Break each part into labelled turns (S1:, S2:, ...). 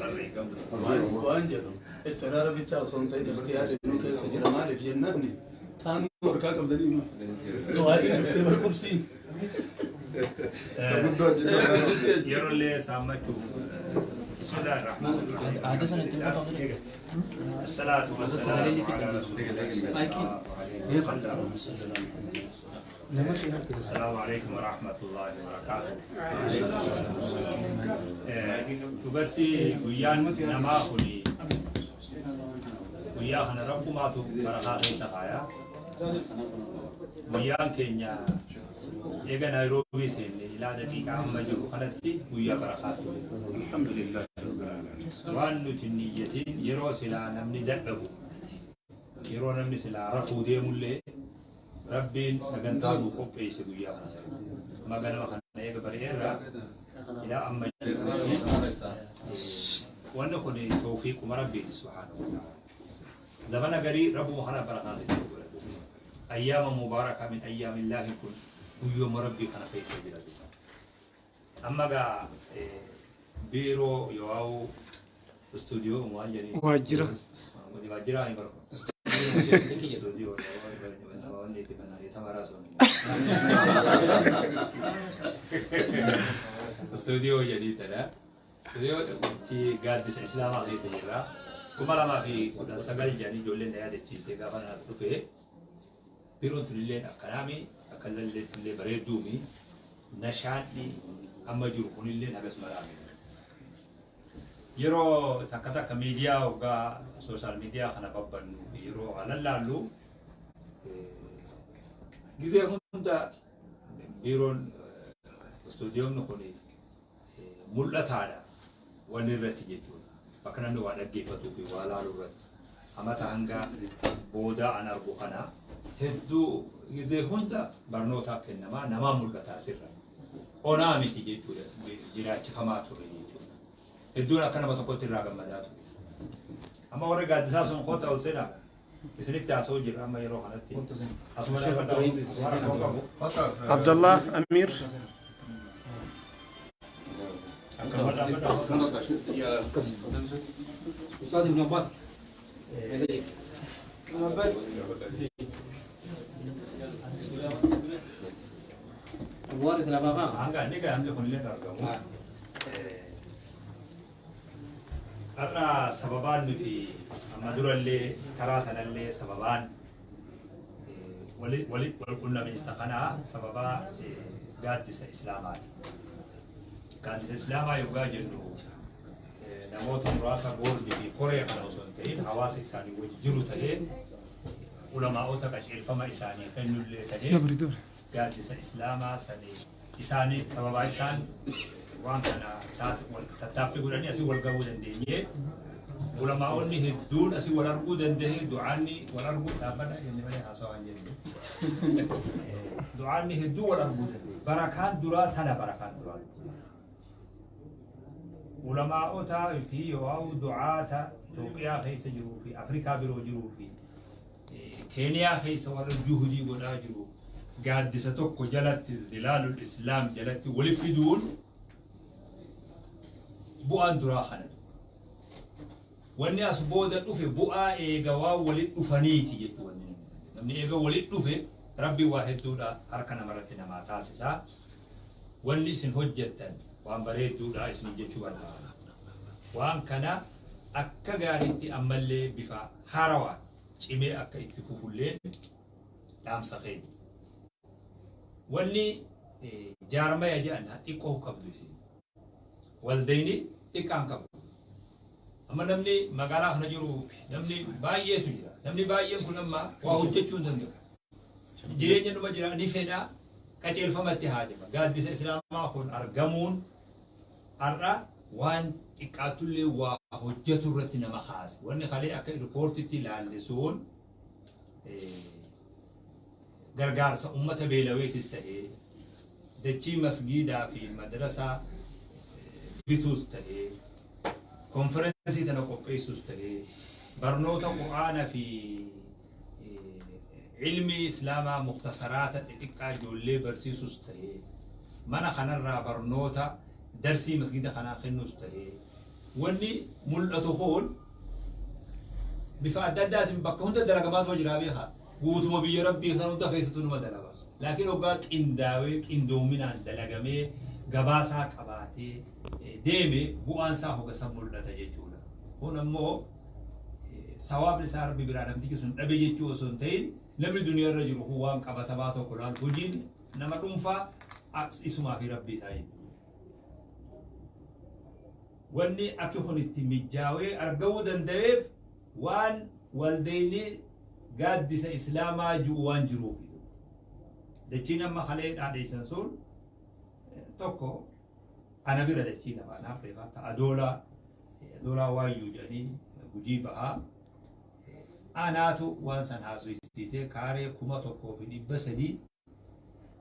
S1: Waan jedhu ittiraara bichaa osoo hin ta'in ikhtiyaarri nu keessa jira. Maaliif jennaan, taanuu harkaa qabdanii du'aa'iin dhuftee bar kursiin.
S2: Yeroo saammachuuf. بسم الله الرحمن الرحيم.
S3: Aada sana ittiin qotamu ture.
S2: الصلاة والسلام على رسول الله صلى الله عليه وسلم. السلام عليكم ورحمة الله وبركاته. Dubartii guyyaan namaa kuni, guyyaa kana rabbumaatu barakaa keessa kaaya. Guyyaan keenya eega Naayiroobii seenne ilaa daqiiqaa amma jiru kanatti guyyaa barakaa ture.
S4: Alhamdulillah rabbil alamin.
S2: Waan nuti niyyatiin, yeroo silaa namni dadhabu, yeroo namni silaa rafuu deemullee, Rabbiin sagantaa nu qopheesse guyyaa kana. Amma ganama kana eega bari'eerraa ilaa amma jirutti wanni kun tawfiiquma Rabbiiti subhaanahu wa ta'ala. Zamana garii Rabbuma kana barakaa keessatti godhatu. Ayyaama mubaarakaa min ayyaamillaahi kun guyyooma Rabbii kana keessa jira. Amma gaa biiroo yoo'aa'u istuudiyoo waan jedhanii.
S5: Waajjira.
S2: Waajjira ni barbaadu. Istuudiyoo wanni itti bananii tamaraa sun. Istuudiyoo jedhii tana. Istuudiyoo itti gaaddisa Islaamaa keessa jirra. 2019 jedhanii ijoolleen na yaadachiiste gaafa naas dhufe. Biiroon tunillee akkanaami, akka lalleettillee bareedduumi, nashaanni amma jiru kunillee hagas maraami. Yeroo takka takka miidiyaa hoggaa social media kana babbannu, yeroo lallaallu, gizee hunda biiroon istuudiyoon kun mul'ataadha wanni irratti jechuudha. Bakka namni waa dhaggeeffatuu fi waa laaluu irratti. Amata hanga boodaa an argu kana hedduu gizee hunda barnootaaf kennamaa namaa mul'ata asirra. Onaa miti jechuudha, jiraachifamaa ture jechuudha. Hedduun akka nama tokkotti irraa gammadaa ture. Amma warri gaaddisaa sun kottaa ol seenaa. Isinitti haasa'uu jirra amma yeroo kanatti. Asuma dhaabbadhaa, rakkoo qabu.
S5: Abdallah Amir.
S2: Akkanuma dhaabbadhaa.
S3: Ustaad Ibn Abbas. Abbas. Warri lafaa.
S2: Hanga inni gaa hangi kunillee argamu. Har'a sababaan nuti amma durallee karaa sanallee sababaan wali wal qunnamiinsa kanaa sababaa gaaddisa Islaamaati. Gaaddisa Islaamaa yoggaa jennu, namoota muraasa boordii fi koree kana osoo hin ta'in, hawaasa isaanii wajji jiru ta'ee, ulamaa'ota qajeelfama isaanii kennullee ta'ee,
S5: Dabri dabri.
S2: gaaddisa Islaamaa sanii isaanii sababaa isaan waan kana tattaaffii godhanii asii wal gahuu dandeenye, ulamaa'onni hedduun asii wal arguu danda'e, du'aanni wal arguu dhaabbata jenne malee haasawaa hin jenne. Du'aanni hedduu wal arguu danda'e. Barakaan duraa tana, barakaan duraa. Ulamaa'otaa fi yoo du'aata Itoophiyaa keessa jiruu fi Afrikaa biroo jiruu fi Keeniyaa keessa warra juhudii godhaa jiru gaaddisa tokko jalatti, zilaalul Islaam jalatti walitti fiduun bu'aan duraa kana. Wanni as booda dhufe bu'aa eega waan walitti dhufaniiti jechuudha. Wanni namni eega walitti dhufe Rabbi waa hedduudha harka namarratti namaa taasisa. Wanni isin hojjettan waan bareedduudha isin jechuu barbaada. Waan kana akka gaariitti ammallee bifa haarawaan cimee akka itti fufullee dhaamsa keenya. Wanni jaarmaya jedhan xiqqoo qabdu isin. Waldayni xiqqaan qabu. Amma namni magaalaa kana jiru namni baay'eetu jira. Namni baay'een kun amma waa hojjechuu hin danda'u. Jireenya numa jira, ni fedha, qajeelfamatti haajama. Gaaddisa Islaamaa kun argamuun har'a waan xiqqaattullee waa hojjetu irratti nama kaase. Wanni kalee akka riipoortitti ilaalle sun gargaarsa ummata beelaweetis ta'ee, dachii masgiidaa fi madrasaa bituus ta'ee, konferensii tana qopheessuus ta'ee, barnoota Qur'aana fi ilmi Islaamaa muktasaraata xixiqqaa ijoollee barsiisus ta'ee, mana kanarraa barnoota darsii masgida kanaa kennuus ta'ee, Wanni mul'atu kun bifa adda addaatiin bakka hunda dalagamaatu jira beekaa. Guutuma biyya rabbii kan hunda keessattuu numa dalaga. Laakiin hoggaa qindaawee qindoominaan dalagamee gabaasaa qabaatee deeme bu'aan isaa hoga san mul'ata jechuudha. Kun ammoo sawaabni isaa rabbi biraa namtichi sun dhabe jechuu osoo hin ta'in namni duniyaa irra jiru kun waan qabatamaa tokko laal hojiin nama dhuunfaa isumaa fi rabbii isaa jechuudha. Wanni akki kun itti mijaawee argamuu danda'eef waan waldeenni gaaddisa islaamaa ji'u waan jiruuf. Dachiin amma kalee dhaadheessan sun tokko ana bira dachii lama anaaf beekaa ta adoolaa adoolaa waayyuu jedhanii Gujii bahaa anaatu waan san haasofsiisee kaaree 1300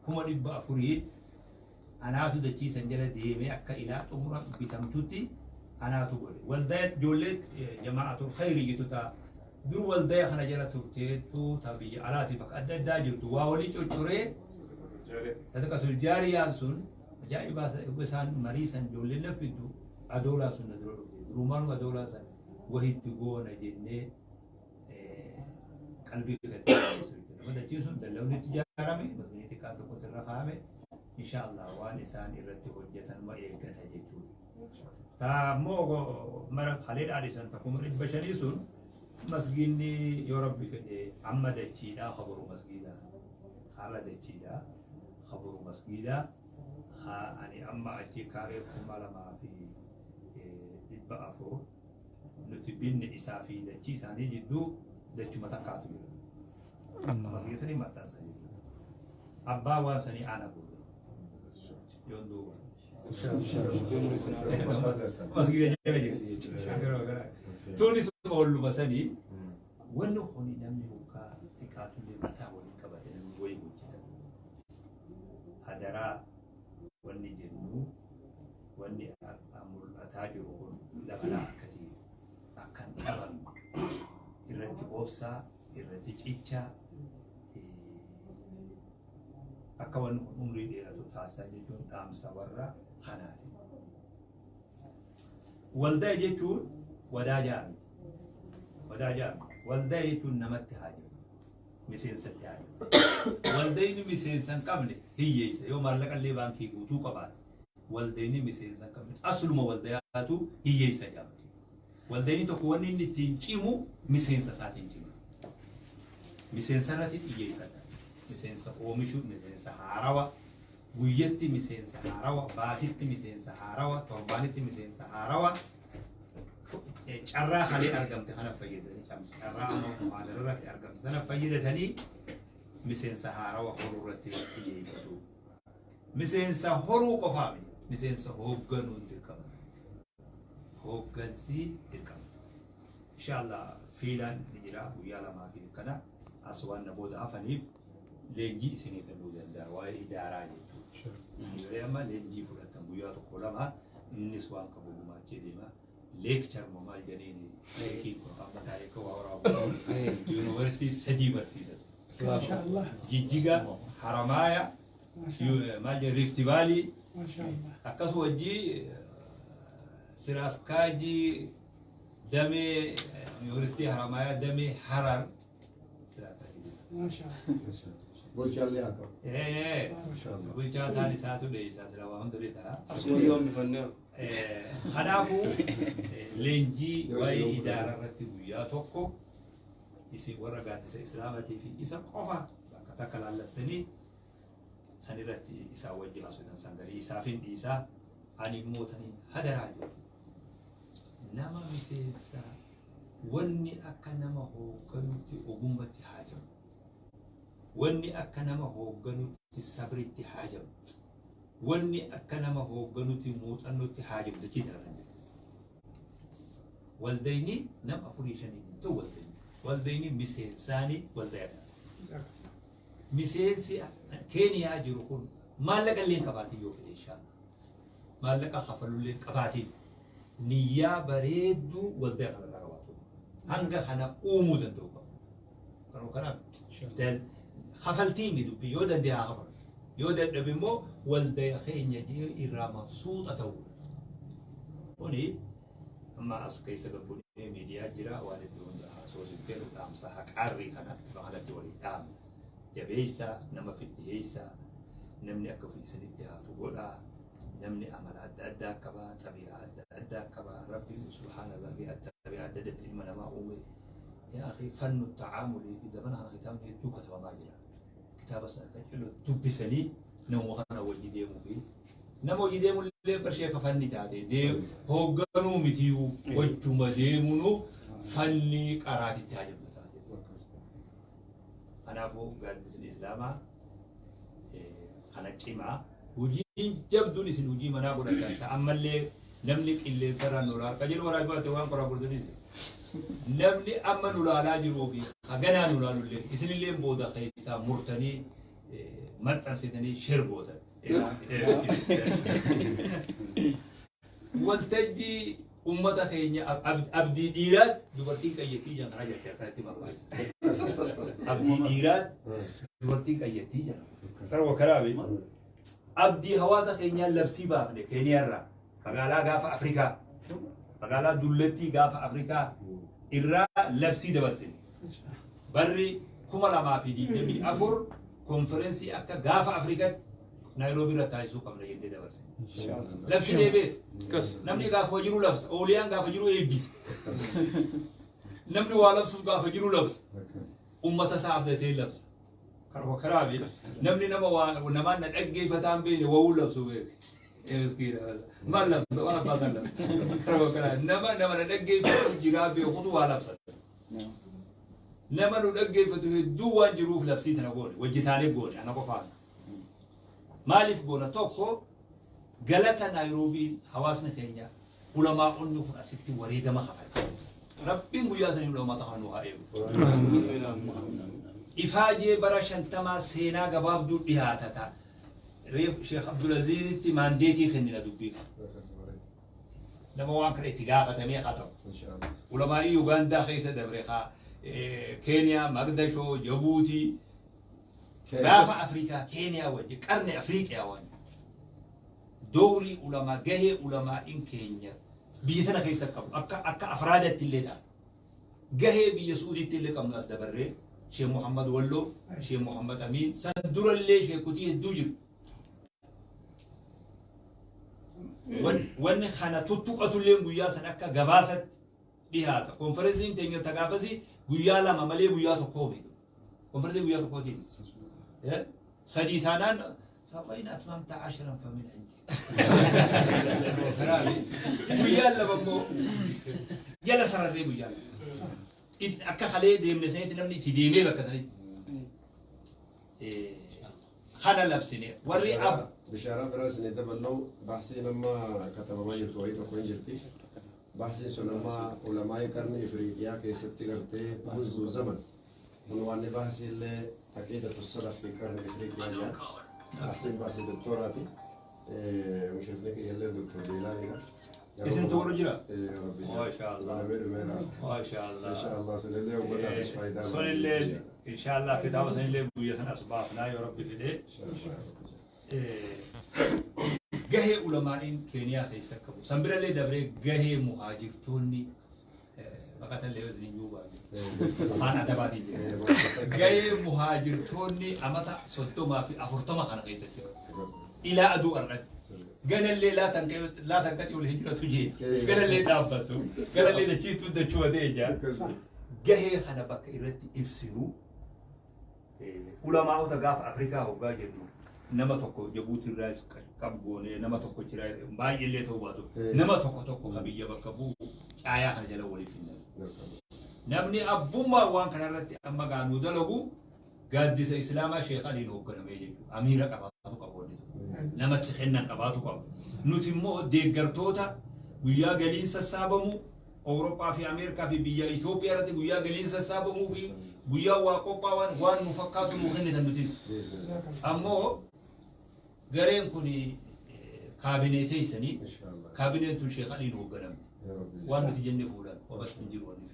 S2: 400,000 anaatu dachii san jala deemee akka ilaa xumura bitamtutti anaatu godhe. Waldaya ijoollee jamaa'atul khayrii jettu ta dur waldaya kana jala turteettu ta biyya alaati bakka adda addaa jirtu waa walii coccoree sadaqatul jaariyaan sun ajaa'ibaa isaan marii san ijoolleen laffiddu adoolaa sun na dura dhufte. Durumaanuma adoolaa san wahitti goona jennee qalbii gatii jechuudha. Dachiin sun dallawni itti ijaarame masgiidni xiqqaan tokko sirra kaa'ame insha Allah waan isaan irratti hojjetan ma eeggata jechuudha. Ta ammoo mara kalee dhaadhisan ta 500,000 sun masgiidni yoo rabbi fedhe amma dachiidhaa kabaru masgiidaa har'a dachiidhaa kabaru masgiidaa ani amma achi kaaree 2400 nuti binne isaa fi dachii isaanii jidduu dachuma takkaatu jira. Masgiida sanii maxxansa jechuudha. Abbaa waan sanii ana booda. Yoon duuba. Masgiida jala jira. Tunis oolluma sanii wanni kuni namni hoggaa xiqqaatullee mataa waliin qabate namni wayii hojjetan. Hadaraa wanni jennu wanni mul'ataa jiru kun dabalaa akka ta'e akka hin dhabamne irratti obsaa irratti cichaa akka wanni kun umrii dheeratu taasisaa jechuun dhaamsa warra kanaati. Waldaa jechuun wadaajaa miti. Wadaajaa miti. Waldaa jechuun namatti haajama. Miseensatti haajama. Waldayni miseensa hin qabne hiyyeessa yoo maallaqa illee baankii guutuu qabaate. Waldayni miseensa hin qabne asluma waldayaatu hiyyeessa jedhama. Waldayni tokko wanni inni ittiin cimu miseensa isaatiin cima. Miseensa irratti xiyyeeffata. Miseensa oomishuu, miseensa haarawa, guyyatti miseensa haarawa, baatitti miseensa haarawa, torbaanitti miseensa haarawa. Carraa kalee argamte kana fayyadanii carraa amma muhaadara irratti argamte sana fayyadatanii miseensa haarawa horuu irratti xiyyeeffatu. Miseensa horuu qofaami miseensa hoogganuun dirqama. Hooggansi dirqama. Inshallah fiilaan ni jira guyyaa lamaa fi kana as waan na booda hafaniif leenjii isinii kennuu danda'a waa'ee idaaraa jechuudha. Ijoollee amma leenjii fudhatan guyyaa tokko lama innis waan qabu gumaachee deema. Lecture moo maal jedhaniin leekiin kun amma taa'ee akka waa waraabu yuunivarsiitii 3 barsiisan. Jijjiga, Haramaaya, maal jedhan Rift Valley akkasuma wajjii Siraaskaajii damee yuunivarsiitii Haramaaya damee Harar
S4: Bulchaallee haa ta'u.
S2: Bulchaa taan isaatu dheeysaa sila waa hunda ta'a.
S5: Asuma yoo hambifannee.
S2: Kanaafuu leenjii waa'ee idaaraa irratti guyyaa tokko isin warra gaaddisa islaamatii fi isa qofa bakka takka laallattanii san irratti isaa wajji haasoftan san garii isaaf hin dhiisaa ani immoo taniin hadaraa jedhu. Nama miseensa wanni akka nama hoogganutti ogummatti haajamu. Wanni akka nama hoogganutti sabritti haajamu. Wanni akka nama hoogganutti muuxannootti haajamu dachii tana kan jiru. Waldayni nama 4 5 hin ta'u waldayni. Waldayni miseensaanii waldaya ta'a. Miseensi Keeniyaa jiru kun maallaqa illee hin qabaatin yoo fedhe inshallah. Maallaqa kafalullee hin qabaatin. Niyyaa bareedduu waldaya kanarraa qabaatu. Hanga kana uumuu danda'u qaba. Kanuma kanaaf kafaltii mi dubbii yoo danda'e haa kafalu. Yoo dadhabe immoo waldaya keenya irraa mabsuuxa ta'uudha. Kuni Amma as keessa gabbuunee miidiyaa jira waan hedduu hunda haasoo dhaamsa haqaarrii kana kanatti walii dhaamna. Jabeessa nama fidhiyeessa, namni akka ofii isinitti dhiyaatu godhaa. Namni amala adda addaa qaba, xabiyaa adda addaa qaba. Rabbiin subhaanallah xabiyaa adda addaatti ilma namaa uume. Yaa akhi, fannu tacaamuli zamana kana kitaabni hedduu katabamaa jira. Kitaaba sana kan jedhu dubbisanii nama kana wajji deemuu fi nama hojii deemullee barshee akka fanni taate hoogganuu mitiyuu wajjuma deemunu fanni qaraatitti haajamtu taate. Kanaafuu gaaddisni Islaamaa kana cimaa, hojiin jabduun isin hojii manaa godhatan ta'a. Ammallee namni qilleensarraan nu laala qajeeluma raajbaate waan qoraa gurgurtanis namni amma nu laalaa jiruu fi haganaa nu laalullee isinillee booda keessaa murtanii maxxansitanii share gootan. Waltajjii ummata keenya abdii dhiiraat dubartiin qayyattii jedhan karaa jirti akkanatti barbaachisa. Abdii dhiiraat dubartiin qayyattii jedhan. Karwa karaabe abdii hawaasa keenyaa labsii baafne Keeniyaarraa, magaalaa gaafa Afrikaa, magaalaa dullattii gaafa Afrikaa irraa labsii dabarsine. Barri 2024 konferensii akka gaafa Afrikaatti Naayiroobii irra taasisuu qabna jennee dabarsine. Labsinee beek. Namni gaafa jiru labsa. Ooliyaan gaafa jiru eebbisa. Namni waa labsuuf gaafa jiru labsa. Ummata isaa abdatee labsa. Karwa karaabe namni nama waa namaan na dhaggeeffataan beekne wawuu labsu beek. Miskiina maal labsa, waan abbaa san labsa. Karwa karaa nama na dhaggeeffatu jiraa beekutu waa labsa. Nama nu dhaggeeffatu hedduu waan jiruuf labsii tana goone, wajjitaanee goone, ana qofaan. Maaliif goona? Tokko, galata Naayiroobiin hawaasni keenya ulamaa'onni kun asitti wareegama kafale. Rabbiin guyyaa sanii ulamaata kana nu haa eegu. Ifaajee bara 50 seenaa gabaabduu dhiyaatata. Reef Sheekh Abdulaziizitti maandeetii kennina dubbii kana. Nama waan kana itti gaafatamee haa ta'u. Ulamaa'ii Ugaandaa keessa dabre haa Keeniyaa, Magdashoo, Jabuutii, gaafa Afrikaa Keeniyaa wajjin qarni Afriiqiyaa waan dowrii ulamaa, gahee ulamaa'iin keenya biyya tana keessa qabu akka afraadatti illee ta'a. Gahee biyya Suudiitti illee qabnu as dabarree Sheekh Muhammad Walloo, Sheekh Muhammad Amiin, san durallee sheekutii hedduu jiru. Wanni kana tuttuqatullee guyyaa san akka gabaasatti dhiyaata. Konferensiin teenya tagaafasii guyyaa 2 malee guyyaa tokkoo miti. Konferensii guyyaa tokkootiin. Sadii taanaan فوين أتممت 10 فمن عندي. Guyyaa 2 immoo jala sararree guyyaa 2. Akka kalee deemne sanitti namni itti deemee bakka sanitti. Kana labsine warri af
S4: Bishaaraa biraa isinii dabaluu, baasiin amma katabamaa jirtu wayii tokko hin jirti. Baasiin sun amma ulamaa'ii qarni Ifriiqiyaa keessatti gartee منذ زمن. Kun waan baasii illee عقيدة السلف في قرن Ifriiqiyaa jedha. Baasiin baasii doktoraati. Mushrifni kiyyallee Doktor Jeelaaniidha.
S2: Isin to'atu jira?
S4: Rabbi.
S2: Maasha Allah.
S4: Godhamee dhumeera.
S2: Maasha Allah.
S4: Insha Allah sunillee uummataafis faayidaa.
S2: Sunillee insha Allah kitaaba sanillee guyyaa sana as baafnaa yoo Rabbi fedhee.
S4: Insha Allah.
S2: Gahee ulamaa'iin Keeniyaa keessa qabu. San birallee dabree gahee muhaajirtoonni baqatallee yoo isin iyyuu baate. Afaan adabaatiin jedha. Gahee muhaajirtoonni amata 30 fi 40 kana keessatti qabu. Ilaa aduu har'atti. Ganallee laa tanqaxii ol hijratu jee. Ganallee dhaabbatu. Ganallee dachiitu dachumatee jaa. Gahee kana bakka irratti ibsinu, ulamaa'ota gaafa Afrikaa hoggaa jennu nama tokko Jabuuti irraa qabu goonee, nama tokko jira baay'eellee ta'uu baatu, nama tokko tokko ka biyya bakka bu'u caayaa kana jala waliif hin. Namni abbummaa waan kanarratti amma gaanuu dalagu gaaddisa Islaamaa Sheekh Aliin hoogganamee jechuudha. Amiira qabaatu qabu wanni tokko. Namatti kennan qabaatu qabu. Nuti immoo deeggartoota guyyaa galiin sassaabamu Awurooppaa fi Ameerikaa fi biyya Itoophiyaa irratti guyyaa galiin sassaabamuu fi guyyaa waa qophaa'an waan nu fakkaatu nu kennitan nutis. Ammoo gareen kun kaabinee teessanii kaabineen tun Sheekh Aliin hoogganamti. Waan nuti jenne fuudhan obas hin jiru wanni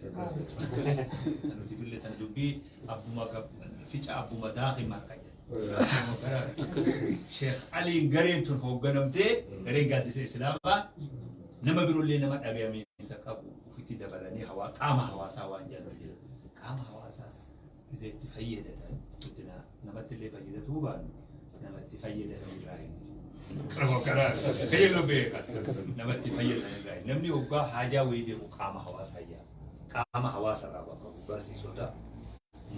S2: nuti fille tan dubbii abbuma fica abbuma daakii marqa jedha. Sheekh Aliin gareen tun hoogganamtee, gareen gaaddisa Islaamaa nama biroollee nama dhagayame. beekumsa qabu ofitti dabalanii qaama hawaasaa waan jedhan qaama hawaasaa isa itti fayyadatan guddina namatti illee fayyadatuu baannu namatti fayyadatan irraa hin karaa beeka namatti fayyadatan irraa hin namni hoggaa haajaa wayii deemu qaama hawaasaa ijaa qaama hawaasa irraa bakka bu'u barsiisota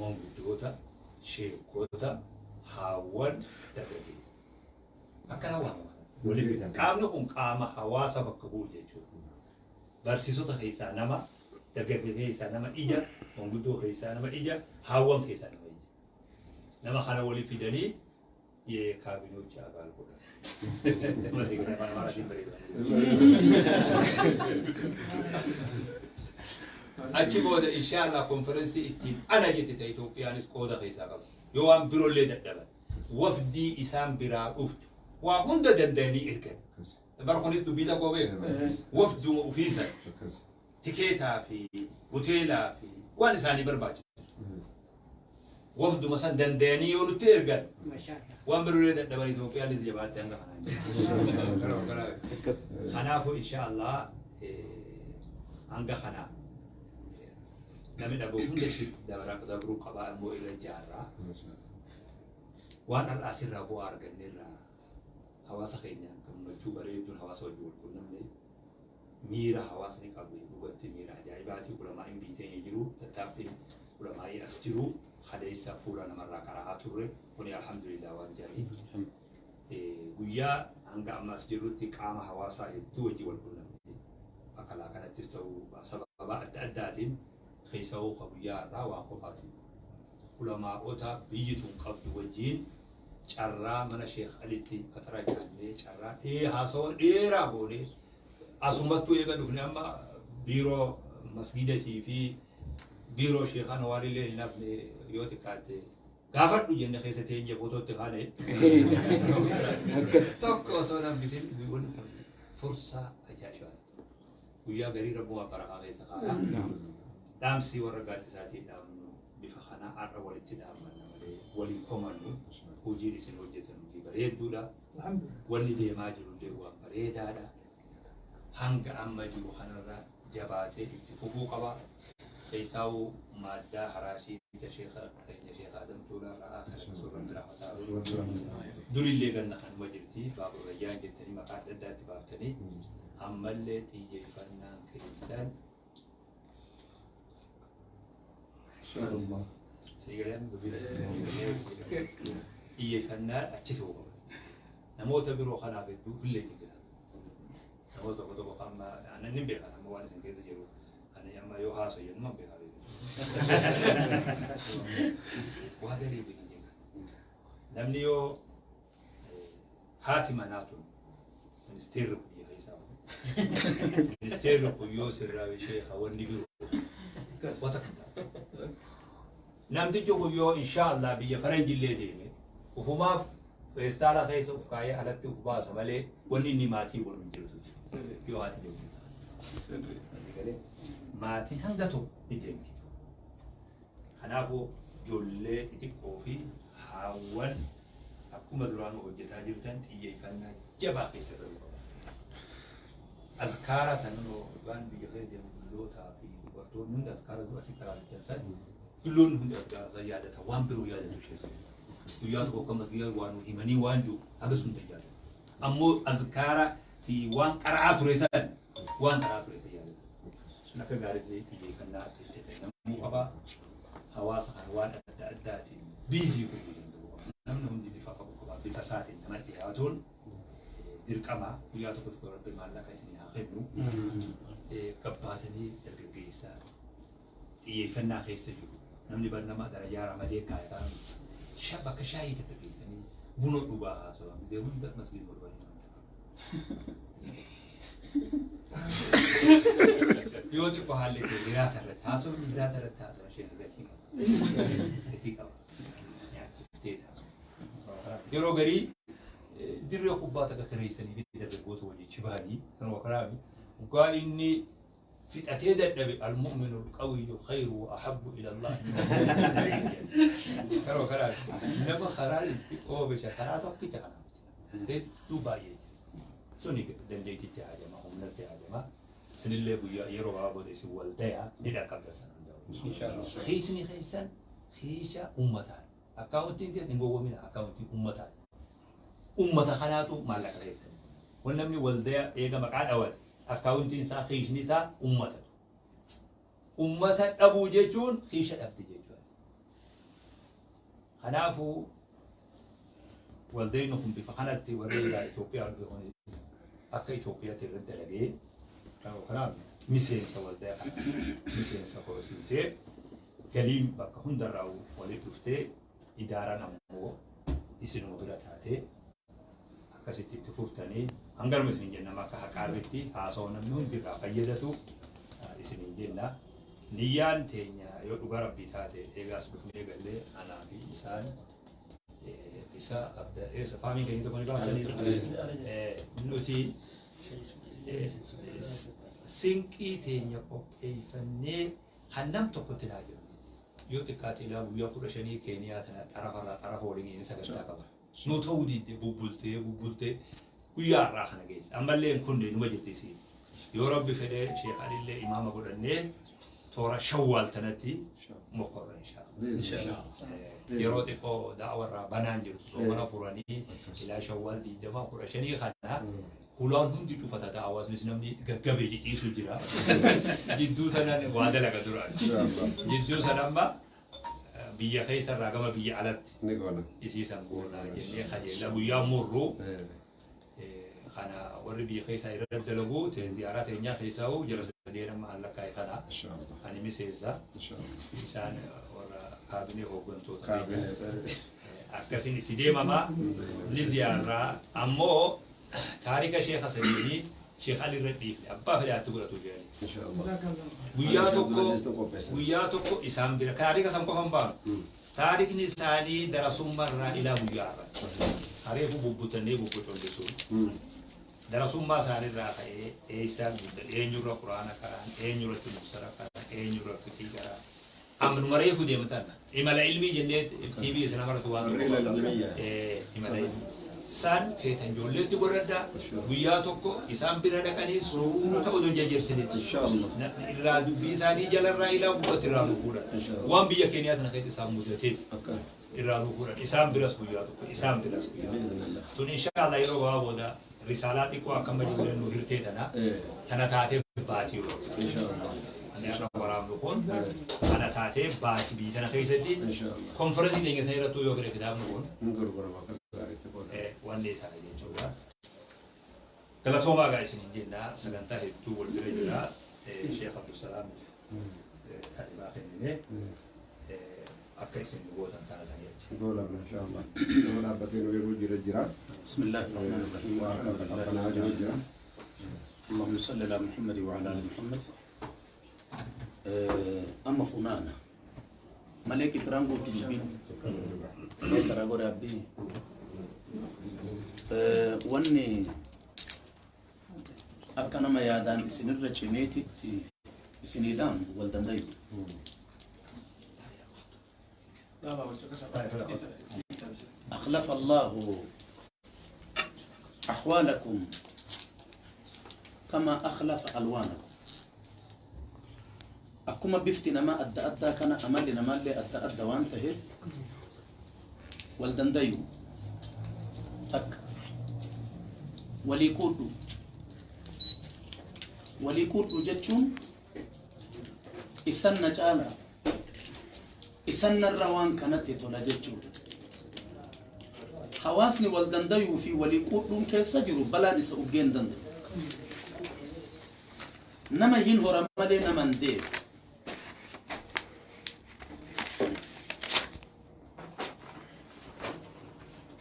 S2: manguddoota sheekota haawwan dargaggeessa akkana waamama walitti qaamni kun qaama hawaasa bakka bu'u jechuudha. Barsiisota keessaa nama, dargaggee keessaa nama ija, manguddoo keessaa nama ija, haawwan keessaa nama ija. Nama kana waliif fidanii የካቢኔዎች አባል godhan. Masii kana afaan Amaaraatiin bareeda. Achi booda inshaallah konferensii ittiin ana jette ta'e Itoophiyaanis qooda keessaa qabu. Yoo waan biroollee dadhaban wafdii isaan biraa dhuftu waa hunda danda'anii ergan. Bara kunis dubbii tokko beeku. Wafduma ofiisan tikeetaa fi hoteelaa fi waan isaanii barbaachisu. Wafduma san danda'anii yoo nutti ergan waan biroollee dadhaban Itoophiyaanis jabaatte hanga kanaan. Kanaafuu inshaallah hanga kana namni dhagoo hundatti dabruu qabaa immoo irra jaarraa waan har'a asirraa bu'aa arganneerraa hawaasa keenya gammachuu bareeduun hawaasa wajjin wal qunnamne miira hawaasni qabu dhugatti miira ajaa'ibaatii ulamaa'in biyya teenya jiru tattaaffiin ulamaa'ii as jiru kaleessa fuula namarraa qara'aa turre kuni alhamdulillah waan jedhanii guyyaa hanga ammas jirrutti qaama hawaasaa hedduu wajjin wal qunnamne bakka kanattis ta'uu sababa adda addaatiin keessa hooka guyyaa irraa waan qofaatiin ulamaa'ota biyyi tun qabdu wajjin carraa mana Sheekh Alitti fatara nyaannee carraa haasawa dheeraa goonee asumattuu eega dhufne amma biiroo masgidatii fi biiroo Sheekhaan waan illee hin hafne yoo xiqqaatte gaafadhu jenne keessa teenye footootti kaane tokko osoo nambisin fursaa ajaa'ibaati. Guyyaa garii rabbumaa barakaa keessa kaa'a. Dhaamsi warra gaaddisaatiin dhaamnu bifa kanaa har'a walitti dhaammanna malee waliin komannu hojiin isin hojjetan hojii bareedduudha. Wanni deemaa jiru illee waan bareedaadha. Hanga amma jiru kanarra jabaatee itti fufuu qaba. Keessaawuu maaddaa haraashii sheekha keenya Sheekha Adam Tuulaa irraa kana suuraan biraa mataa durillee ganna kanuma jirti baabura rayyaan jettanii maqaa adda addaatti baaftanii ammallee xiyyeeffannaan keessan xiyyeeffannaan achi ta'uu qaba. Namoota biroo kanaaf hedduu illee ni jira. Namoota tokko tokko amma aannan hin beekan amma waan isin keessa jiru ani amma yoo haasa'u jennu man beekaa beeku. Waa garii bini jenga. Namni yoo haati manaa tun ministeerri biyya keessaa ministeerri kun yoo sirraa sheekha wanni biroo wata kan ta'a. Namtichi kun yoo inshaallah biyya faranjillee deeme ufumaaf feestaala keessa uf kaayee alatti uf baasa malee wanni inni maatii godhu hin jirtu yoo haati deemtu. Maatiin hanga tokko ni deemti. Kanaafuu ijoollee xixiqqoo fi haawwan akkuma duraan hojjetaa jirtan xiyyeeffannaa jabaa keessa galuu qaba. Azkaara sanuu waan biyya keessa deemu dullootaa fi dubartoonni hundi azkaara dura asii karaa bittan san dulloonni hundi azkaara san yaadata waan biroo yaadatu ishee. Guyyaa tokko akka masgiida waan himanii waan jiru haga sun yaadatu. Ammoo azkaara fi waan qara'aa ture san waan qara'aa ture san yaadatu. Sun akka gaariitti xiyyeeffannaa itti kennamuu qaba. Hawaasa kana waan adda addaatiin biizii godhuu danda'u qaba. Namni hundi bifa qabu qaba. Bifa isaatiin nama dhiyaatuun dirqama guyyaa tokko tokko rabbi maallaqa isinii haa kennu. Gabbaatanii dargaggeessa xiyyeeffannaa keessa jiru. Namni barnama darajaa ramadee kaa'e kaa'e bakka shaayii takka geessanii buna dhugaa haasawan gisee hunda masgiida dhufanii yoo xiqqoo haalli ta'e hiraata irratti haasawni hiraata irratti haasawa ishee gatii qaba. Gatii qaba. Nyaachiftee ta'a. Yeroo garii dirree kubbaa takka kireessanii fi dargaggoota wajjin chibanii sanuma karaa dhugaa inni fixatee dadhabe al-mu'minu al-qawiyyu khayru wa ahabbu ila Allah. Karoo karaa nama karaa itti oomisha karaa tokkicha kanaa miti. Hedduu baay'ee jira. Suni dandeettitti haajama, humnatti haajama. Isinillee guyyaa yeroo gabaabaa booda isin waldaya ni dhaqqabdan sana hundaa'u. Kiisni keessan kiisha uummataati. Akkaawuntiin keessan hin gowwoomina, akkaawuntiin uummataati. Uummata kanaatu maallaqa keessan. Wanni namni waldaya eega maqaa dhawate akkaawuntiin isaa kiishni isaa uummata. Uummata dhabuu jechuun kiisha dhabde jechuudha. Kanaafuu waldayni kun bifa kanatti warri Itoophiyaa dhufe kun akka Itoophiyaatti irratti dalagee, kanaaf miseensa waldaa kana miseensa horsiisee, galiin bakka hundarraa walitti dhuftee, idaaraan ammoo isinuma bira taatee akkasitti itti fuftanii hangaruma isin jenna. Akka haqaarritti haasawaa namni hundi irraa fayyadatu isinin jenna. Niyyaan teenya yoo dhugaa Rabbii taate, eegaas dhufnee gallee anaa fi isaan isa abda eessa faamiin keenya tokko ni qabatanii nuti sinqii teenya qopheeffannee kan nam tokkotti naa jiru. Yoo xiqqaate ilaa guyyaa 15 Keeniyaa sana xarafarraa xarafa waliin inni sagantaa qaba. Nu ta'uu didde, bubbultee bubbultee guyyaa har'aa kana geesse. Ammallee kun numa jirti isiin. Yoo Rabbi fedhee Sheekh Alillee imaama godhannee toora Shawwaal tanatti mokorra, inshaallah. Yeroo xiqqoo da'awarraa banaan jirtu soomana furanii ilaa Shawwaal 20 15 kana hulaan hundi cufata, da'awaasnis namni gaggabee ciciisu jira. Jidduu tanan waa dalaga duraan. Jidduu san amma biyya keessarraa gama biyya alatti
S4: Ni goona.
S2: isiisan goonaa jennee kajeella guyyaa murru kana warri biyya keessaa irratti dalagu ziyaaraa teenyaa keessaa jara sadeen amma allakkaa'e kana ani miseensa, isaan warra kaabinee hooggantoota akkasiin itti deemama ni ziyaarraa. Ammoo taarika sheeka sadiinii Sheekh Ali irra dhiifne abbaa fedhaatti godhatu jedhani. Guyyaa tokko, guyyaa tokko isaan bira taarika san qofan baanu. Taarikni isaanii darasummaarraa ilaa guyyaa har'aatti. Hareefu bubbutannee bubbucollisuun. Darasummaa isaaniirraa ka'ee eessaa guddaa, eenyurra Quraana qaraan, eenyurratti mufsara qaraan, eenyurra fiqii qaraan. Amnuma reefu deemtan imala ilmii jennee TV isa namarratti waan tokko imala ilmii. Isaan feetan ijoolleetti godhadhaa, guyyaa tokko isaan bira dhaqanii suuta odoo jajjersaniiti. Irraa dubbii isaanii jalarraa ilaa gubbatti irraa nu fuudhan. Waan biyya keenyaa tana keessatti isaan mudateef irraa nu fuudhan. Isaan biras guyyaa tokko, isaan biras guyyaa tokko. Tun inshaallah yeroo gabaabaa booda risaalaa xiqqoo akka amma ijoolleen nu hirtee tana taatee baatii yeroo. Ani akka waraabnu kun kana taatee baatii biyya tana keessatti konferensii keenya sana irrattuu yoo fedhe kitaabni kun wanni ta'a jechuudha. Galatoomaa gaa isin hin jenna, sagantaa hedduu wal bira jira. Sheekh Abdusalaam kalimaa kennine akka isin gootan tana sanii achi.
S4: Goolabna inshaallah. Nama dhaabbatee nu eeguu jira jira.
S1: بسم الله الرحمن الرحيم. الحمد لله.
S4: Akkanaa jiru jira.
S1: اللهم صل على محمد وعلى ال محمد. أما فنانا ملك ترانغو تجبين كراغو ربي wanni akka nama yaadaan isinirra cimeetitti isiniidhaan wal dandayu. أخلف الله أحوالكم كما أخلف ألوانكم. Akkuma bifti namaa adda addaa kana amalli namaallee adda adda waan ta'eef wal dandayu, takka walii quudhu. Walii quudhu jechuun isan na caala, isan narra waan kanatti tola jechuudha. Hawaasni wal dandayuu fi walii quudhuun keessa jiru balaan isa uggeen danda'u. Nama hin hora malee nama hin deemu.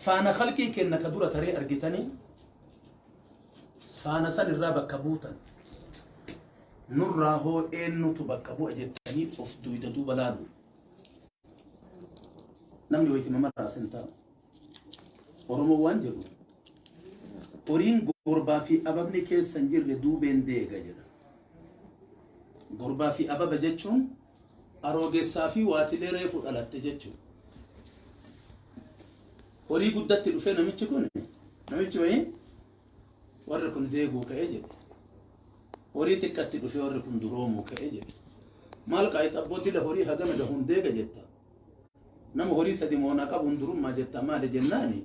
S1: Faana khalqii kenna ka dura taree argitanii faana san irraa bakka buutan, nurraa hoo eenyutu bakka bu'a jettanii of duyda duuba laalu. Namni wayitima mamarraa sin taa'u. Oromoo waan jedhu, horiin gorbaa fi ababni keessa hin jirre duubeen deega jedha. Gorbaa fi ababa jechuun aroogessaa fi waatilee reefu dhalatte jechuudha. Horii guddatti dhufee namichi kun, namichi wayii, warri kun deeguu ka'ee jedhe. Horii xiqqatti dhufee warri kun duroomuu ka'e jedhe. Maal qaayixa abboo dila horii hagana gahuun deega jetta. Nama horii sadi moonaa qabuun durummaa jetta maali jennaani.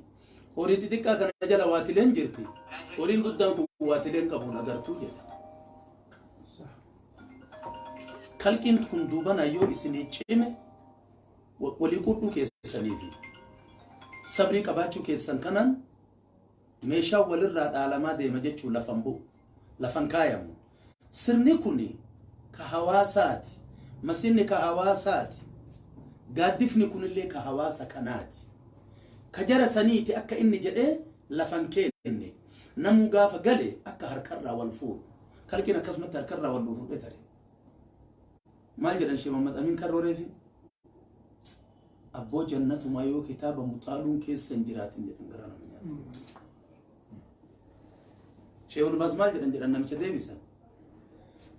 S1: Horii xixiqqaa kana jala waatileen jirti. Horiin guddaan kun waatileen qabuun agartuu jedhe. Kalqiin kun duubana yoo isinii cime walii qudhuu keessanii fi sabrii qabaachuu keessan kanaan meeshaa walirraa dhaalamaa deema jechuun lafan bu'u, lafan kaayamu. Sirni kun ka hawaasaati. Masinni ka hawaasaati. Gaaddifni kunillee ka hawaasa kanaati. Ka jara saniiti akka inni jedhee lafan kenne. Namuu gaafa gale akka harkarraa wal fuudhu. Kalqiin akkasumatti harkarraa wal fuudhee tare. Maal jedhan Sheekh Muhammad Amin Karrooreefi? Abboo jannatumaa yoo kitaaba muxaaluun keessa hin jiraatin jedhan gara nama nyaata. Sheekh Ibn Baaz maal jedhan jedhan namicha deebisan.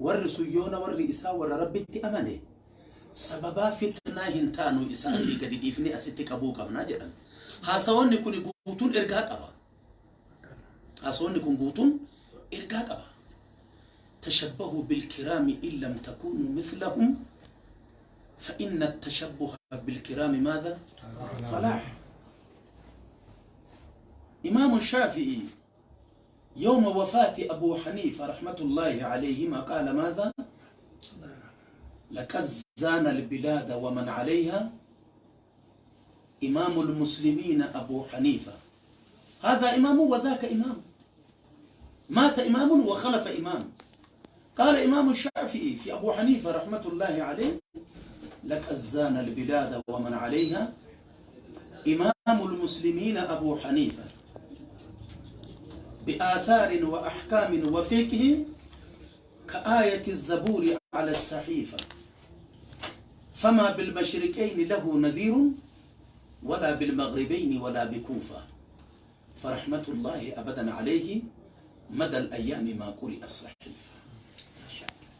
S1: Warri suyyoona warri isaa warra Rabbitti amane sababaa fitnaa hin taanu isa asii gadi dhiifnee asitti qabuu qabnaa jedhan. Haasawoonni kun guutuun ergaa qaba. Haasawoonni kun guutuun ergaa qaba. تشبهوا بالكرام إن لم تكونوا مثلهم فإن التشبه بالكرام ماذا؟ فلاح. إمام الشافعي يوم وفاة أبو حنيفة رحمة الله عليهما قال ماذا؟ لقد زان البلاد ومن عليها إمام المسلمين أبو حنيفة. هذا إمام وذاك إمام، مات إمام وخلف إمام. قال إمام الشافعي في أبو حنيفة رحمة الله عليه لقد زان البلاد ومن عليها إمام المسلمين أبو حنيفة بآثار وأحكام وفقه كآية الزبور على الصحيفة، فما بالمشرقين له نذير ولا بالمغربين ولا بكوفة، فرحمة الله أبدا عليه مدى الأيام ما قرئ الصحيفة.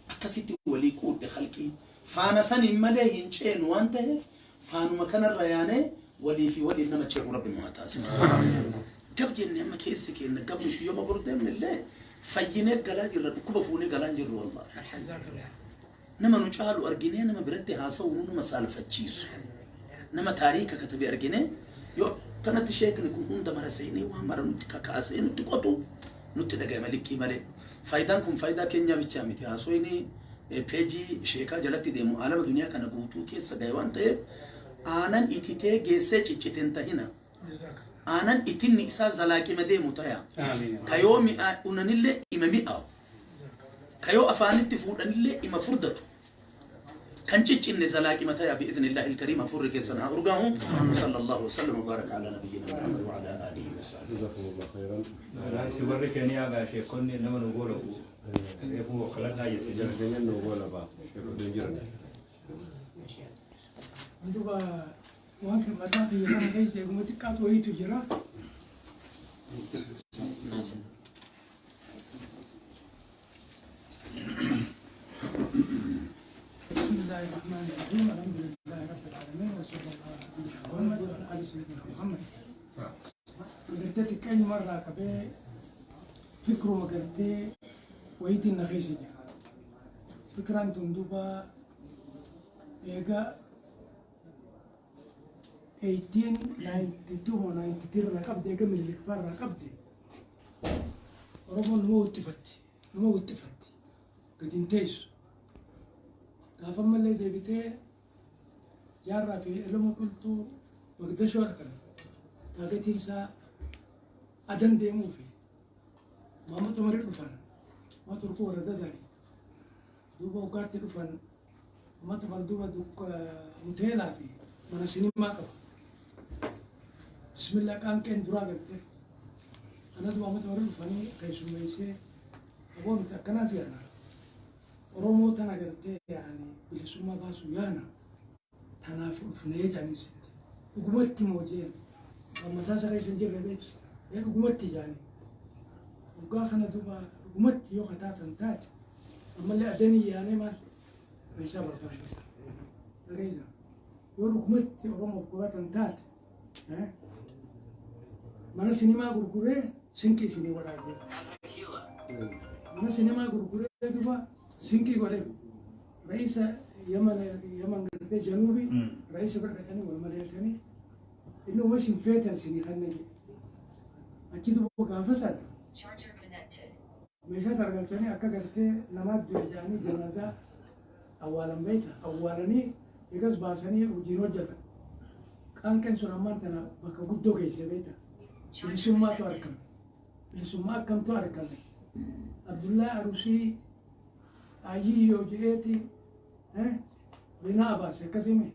S1: Akkasitti walii quudhe khalqii faana saniin malee hin ceenu waan ta'eef faanuma kanarra yaanee walii fi waliin nama ce'u Rabbi nu haa taasisu. Gab jenne amma keessi keenya gab yooma bor deemne illee fayyinee galaa jirra, dhukkuba fuunee galaa hin jirru wallaahi. Nama nu caalu arginee nama biratti haasa'u nu nama saalfachiisu. Nama taariika katabe arginee yoo akkanatti sheekni kun hunda mara seenee waan mara nutti kakaasee nutti qotu nutti dhaga'ame likkii malee. Faayidaan kun faayidaa keenyaa bichaa miti. Haasoyni peejii sheekaa jalatti deemu alama duniyaa kana guutuu keessa gahe waan ta'eef aanan ititee geessee ciccite hin tahina. Aanan itinni isaa zalaaqima deemu taya. Kayoo mi'aa unanillee ima mi'aawu. Kayoo afaanitti fuudhanillee ima furdatu. Kan ciccinne zalaaqima taya bi'idhnillahi ilkariim hafuurri keessan haa urgaamu. Sallallahu wasallam wa baraka ala nabiyyina Muhammad wa ala alihi wa sahbihi.
S4: Jazakumullah khairan.
S2: Raayisi warri Keeniyaa gaa sheekonni nama nu goola reefuu kadhadhaa jette jira.
S4: Jarkeenyaan nu goola ba'a. Sheekonni jiran.
S6: Duuba waan kan mataa xiyya kana keessa eeguma xiqqaatu wayiitu jira. بسم الله الرحمن الرحيم، الحمد لله رب العالمين وصلى الله على نبينا محمد وعلى آل سيدنا محمد. قرتي كأي مرة كبي فكره ما قرتي ويدي النخيس جا. فكرة أنتم دوبا إيجا 1892 و 93 رقبت إيجا من الكبار رقبت. ربما مو اتفتي مو اتفتي قد انتيش. gaafa mallee deebitee jaarraa fi elma qilxuu Mogadishoo dhaqan taagetiin isaa adan deemuu fi Maamad Umarii dhufan ma turkuu warra dadani duuba hoggaatti dhufan Maamad Umar duuba hoteelaa fi mana sinimaa qaba. Bismillah qaanqeen duraa garte ana duuba Maamad Umarii dhufanii keessummeessee aboo miti akkanaaf yaana. Oromoo tana gartee yaani bilisummaa baasuu yaana tanaaf dhufnee jedhaniisitti dhugumatti moo jeen mataa isaa keessa hin jirre beektu ee dhugumatti jaani waggaa kana duuba dhugumatti yoo kataatan taate ammallee addanii yaanee maal meeshaa barbaada dhageessa yoo dhugumatti Oromoof godhatan taate mana sinimaa gurguree sinqii isinii godhaa jira. Mana sinimaa gurguree duba sinqii godhee ra'iisa Yaman gartee januubii ra'iisa bira dhaqanii wal mari'atanii inni uma isin feetan isinii kanneen jedhe. Achi duba gaafa sana meeshaa targalchanii akka gartee namaatti du'e jedhanii janaazaa awwaalan beekta awwaalanii eegas baasanii hojiin hojjetan. Qaanqeen sun ammaan tana bakka guddoo geesse beekta. Bilisummaatu argame. Bilisummaa akkamtu argame. Abdullahi Arusii Ayyiyyoo jedheeti binaa baase akkasimi.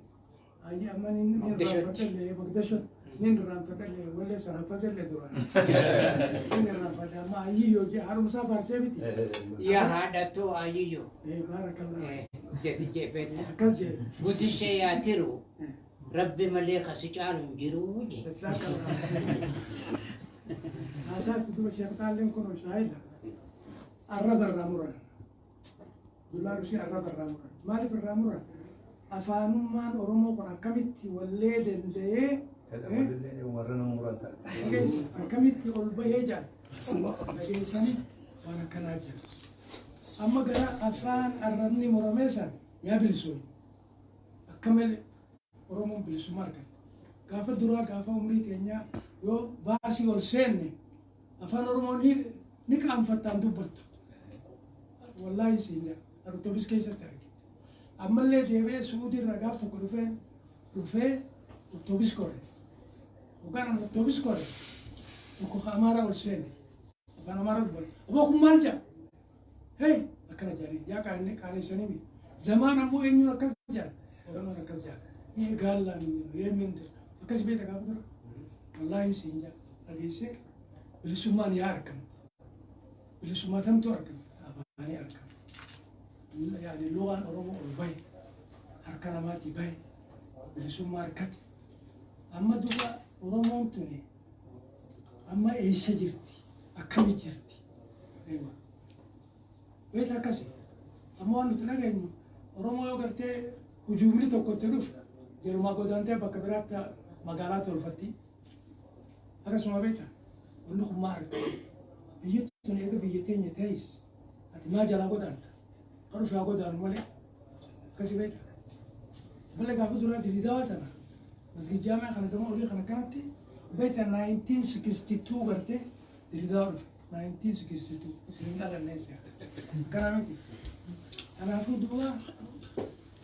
S6: Ayyi amma nin irraanfadhallee Mogdashotti nin irraanfadhallee wallee sana haffasellee duraan. Nin irraanfadhe amma Ayyiyyoo jedhe haadhumsaa faarsee miti.
S7: Yaa haadhatoo Ayyiyyoo.
S6: Baarakallah.
S7: Jeti jefetta.
S6: Akkas jedhe.
S7: Guddishee yaa tiru. Rabbi malee kasi caalu hin jiru je.
S6: Jazakallah. Haasaa duba Sheekh Xaalleen kun shaahida. Arraba irraa muran. Abdullahi Arusii arraba irraa muran. Maaliif irraa muran? Afaanummaan Oromoo kun akkamitti wallee danda'ee
S2: Warra nama muran ta'a.
S6: akkamitti ol bahee jedhan. Dhageessanii waan akkanaa jira. Amma gara afaan arrabni muramee san yaa bilisuun. Akka malee Oromoon bilisummaa argate. Gaafa duraa gaafa umrii teenyaa yoo baasii ol seenne afaan Oromoo ni qaanfattaan dubbattu. Wallaahi siin jedha. Artoobis keessatti argite. Ammallee deebi'ee Suudii irraa gaaf tokko dhufee ottoobis kore. Hoggaan ottoobis kore tokko Amaaraa ol seene. Afaan Amaaraa dubbate. Aboo kun maal jedha? Hei akkana jedhanii yaa qaaneessanii miti. Zamaan ammoo eenyuun akkas jedha? Oromoon akkas jedha. Ni gaallaa min jedhu yeemmin jedhu. Akkas beekta gaafa dura. Wallaahi siin jedha. Dhageessee bilisummaan yaa argamte. Bilisummaa tamtu argamte. Afaanii argamte. Yaani lugaan Oromoo ol bahe. Harka namaatii bahe. Bilisummaa harkate. Amma duba Oromoon tuni amma eessa jirti? Akkami jirti? Beekta akkasi. Amma waan nuti dhageenyu Oromoo yoo gartee hujuumni tokko itti dhufu jerumaa godaantee bakka biraatti magaalaa tolfatti. Akkasuma beekta wanni kun maa argama? Biyyi tun eega biyya teenya ta'es ati maa jalaa godaanta? Kan dhufe haa godaanu malee akkasi beekta. Malee gaafa duraa diriiraa tana masgid jaamee kana gama olii kana kanatti beekta 1962 gartee diriiraa dhufe 1962 isin dhalannee si'a. Kana miti. Kanaafuu duuba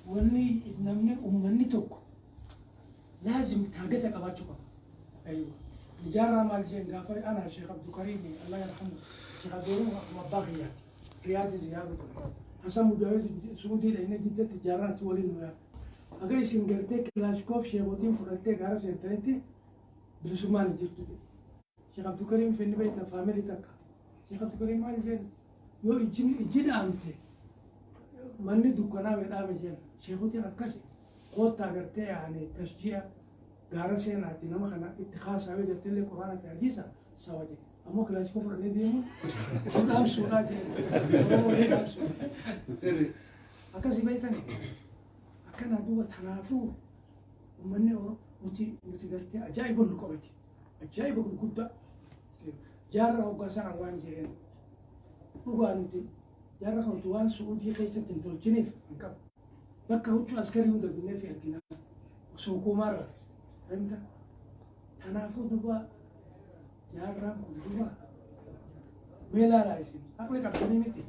S6: wanni namni uummanni tokko laazim taageta qabaachuu qaba. Aywa. Jaarraa maal jeen gaafa ana Sheekh Abdulkariim Allah yarhamu Sheekh Abdulkariim akkuma abbaa kiyyaati. Riyaadi ziyaaru ture. Hasan Mujaahid Suudii dhaqnee Jiddatti jaarraan achi waliin nu yaa'e. Haga isin gartee kilaashkoof sheekotiin fudhattee gaara seentanitti bilisummaan hin jirtu jedhe. Sheekh Abdulkariim finni beektan faamilii takka. Sheekh Abdulkariim maal jeen yoo ijji dhaamte manni dukkanaa dhaame jeen sheekotiin akkasi koottaa gartee yaani tashji'a gaara seenaatti nama kana itti haasaa yoo jettellee quraana fi hadiisa sawa jedhe. Ammoo kilaashkoo fudhannee deemuun dhaamsuudhaa jeen. Oromoo dhaamsuudha. Akkasi beektani. Akkana duuba tanaafuu uummanni nuti gartee ajaa'iba nu qabate. Ajaa'iba gurguddaa. Jaarraa hoggaa sana waan jedheen dhugaa nuti jaarraa kan nuti waan Suudii keessatti hin tolchiniif hin qabu. Bakka huccuu askarii hunda binnee fi argina. Suuquumaarra. Fahimta? Tanaafuu duuba jaarraan kun duuba mee ilaalaa isin aqli qabdanii miti.